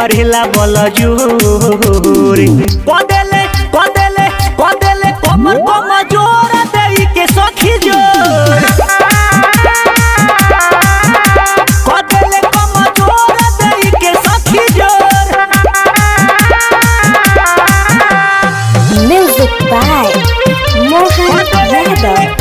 करेला बल जोर। कदेले कदेले कदेले कमर कम जोर देई के सखी जोर। कदेले कम जोर देई के सखी जोर। Music by Mohan Yadav.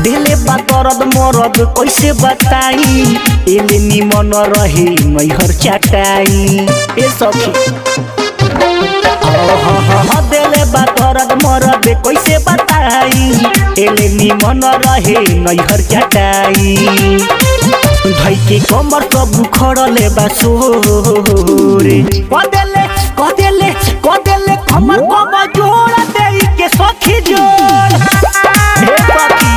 दिले बा दर्द मरद कैसे बताई, एले निमन रहे मैहर चटाई। ए सखी दिले बा दर्द मरद कैसे बताई, एले निमन रहे नैहर चटाई। धई के कमर सब खड़ले बा सोरे। कदेले कदेले कदेले कमर कम जोड़ देई के सखी जोड़। हे सखी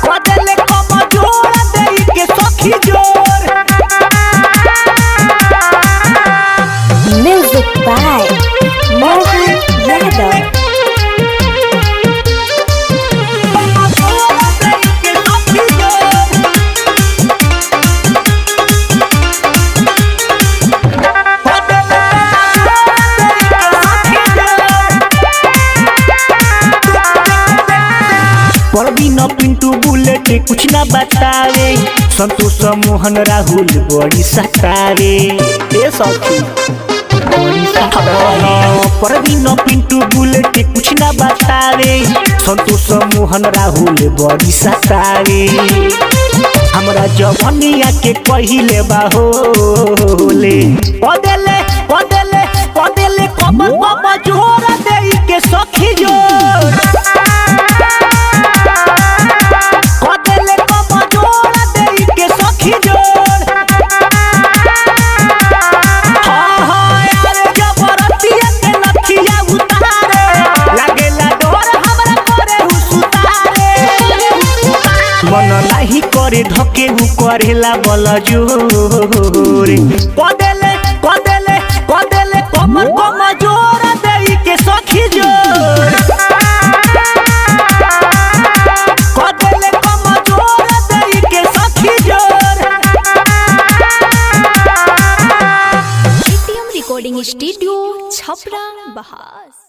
कदेले कम जोड़ देई के सखी जोड़। Music by Mohan Yadav. Parveen Pintu bullet कुछ ना बतावे, संतोष मोहन राहुल बड़ी सतावे। ए सखी बड़ी सतावे। परवीन पिंटू बुलेट कुछ ना बतावे, संतोष मोहन राहुल बड़ी सतावे। हमरा जवनिया के पहिले बाहोले। कदेले कदेले कदेले कमर कम जोर देई के सखी जोर। कदेले कम जोर देई के सखी जोर। हाँ हाँ यार जबरतिया के नथिया उतारे, लागेला डोर हमरा करे हु सुतारे। मन नाही करे धके उ करेला बल जोर। कदेले कदेले कदेले कमर कम जोर देई के सखी जोर। कदेले कम जोर देई के सखी जोर। ATM recording studio Chhapra बहास।